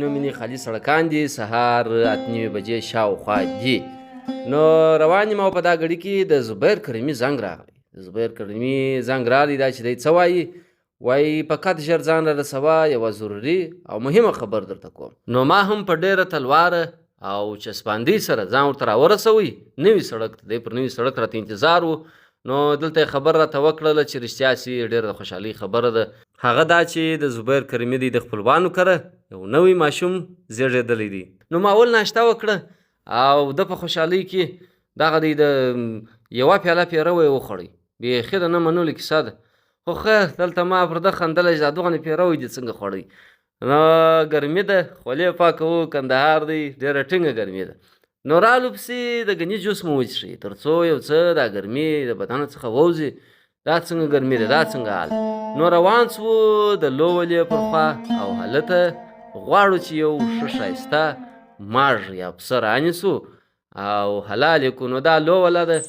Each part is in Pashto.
نومینې خالي سړکان دي، سهار 8:30 بجې شاوخوا دي. نو روان یم او په دا ګړي کې د زبیر کریمي زنګ راغلی. د زبیر کریمي زنګ راغلی، دا چې دی څه وایي؟ وایي فقط ژر ځان را رسوه، یوه ضروري او مهمه خبر درته کوم. نو ما هم په ډېره تلواره او چسپاندۍ سره ځان ورته راورسوی نوي سړک ته. دی پر نوي سړک راته انتظار و. نو دلته یې خبر راته وکړله چې رښتیا سي ډېره د خوشحالۍ خبره ده، هغه دا چې د زبیر کریمي دی د خپلوانو کره یو نوی ماشوم زیږېدلی دی. نو ما اول ناشته وکړه او ده په خوشحالۍ کې دغه دی د یوه پیاله پیره یې وخوړی، بیخي د نه منلو کیسه ده. خو خیر، دلته ما پر ده خندلی چې دا دغه پیروی دې څنګه خوړی. نو ګرمي ده، خولې پاکوو، کندهار دی، ډېره ټینګه ګرمي ده. نو رالو پسې د ګني جوس مو وڅښي تر څو یو څه دا ګرمي د بدن څخه ووځي. دا څنګه ګرمي ده، دا څنګه حال. نو روان سوو د لوولې پر خوا او هلته غواړو چې یو ښه ښایسته ماږ یا پسه رانیسو او حلال یې کړو. نو دا لووله ده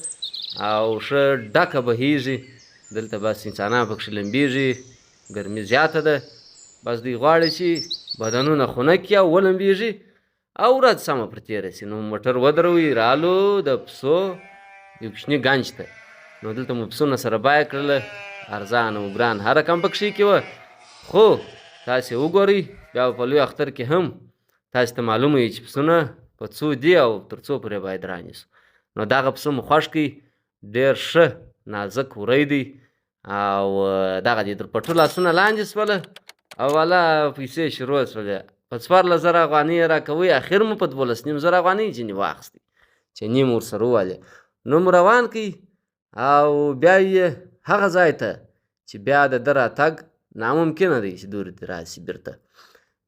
او ښه ډکه بهیږي، دلته بس انسانان پکښې لمبیږي، ګرمي زیاته ده، بس دوی غواړي چې بدنونه خنک کړي او ولمبیږي او ورځ سمه پر تېره سي. نو موټر ودروئ، رالو د پسو یو کوچني ګنج ته. نو دلته مو پسونه سره بای کړله، ارزان او ګران هر رقم پکښې کې وه. خو تاسې وګورئ، بیا په لوی اختر کې هم تاسې ته معلومه وي چې پسونه په څو دي او تر څو پورې باید رانیسو. نو دغه پسه مو خوښ کړي، ډېر ښه نازک وری دی او دغه دې تر پټو لاسونه لاندې سوله او والا پیسې شروع سولې. په 14,000 افغانۍ یې راکوئ، اخر مو په 12,500 افغانۍ ځینې واخیستې چې نیم ورسره ووالې. نو مو روان کړي او بیا یې هغه ځای ته چې بیا د ده راتګ ناممکنه دی چې دورې ته راسي بیرته.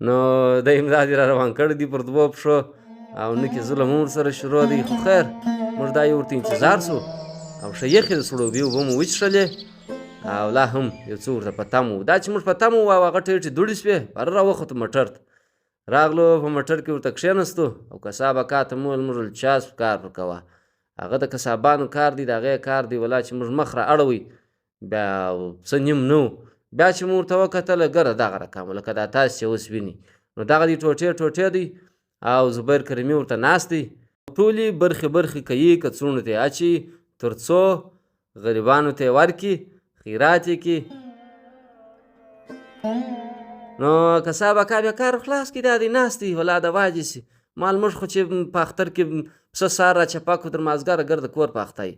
نو دی امداد یې را روان کړی دی پر دوو پښو او نه کې ظلم هم ورسره شروع دی. خو خیر، موږ دا یې ورته انتظار سو او ښه یخې د سړوبې اوبه مو وڅښلې او لا هم یو څه ورته په تمه وو. دا چې موږ په تمه وو او هغه ټیټې دوړې سوې، باره راوختو موټر ته. راغلو په موټر کې ورته کښېنستو او کساب اکا ته مو وویل، موږ ویل چاسپ کار پر کوه، هغه د کسابانو کار دی، د هغې کار دی، ولا چې موږ مخ را اړوئ بیا څه نیم نه و. بیا چې مو ورته وکتله، ګره دغه رقم لکه دا تاسې چې اوس وینئ. نو دغه دی ټوټې ټوټې دی او زبیر کریمي ورته ناست دی، ټولې برخې برخې کوي، کڅوڼو ته یې اچوي تر څو غریبانو ته یې ورکړي، خیرات یې کړي. نو کساب اکا بیا کار خلاص کړي، دا دی ناست دی، ولا د واجې سي مال. موږ خو چې په اختر کې پسه سار را چپه کړو تر مازدیګره ګرده کور په اخته یي.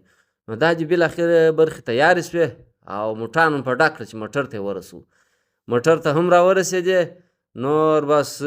نو دا دې بالاخره برخې تیارې سوې او موټان مو په ډک کړه چې موټر ته یې ورسوو. موټر ته هم را ورسېدې، نور بس د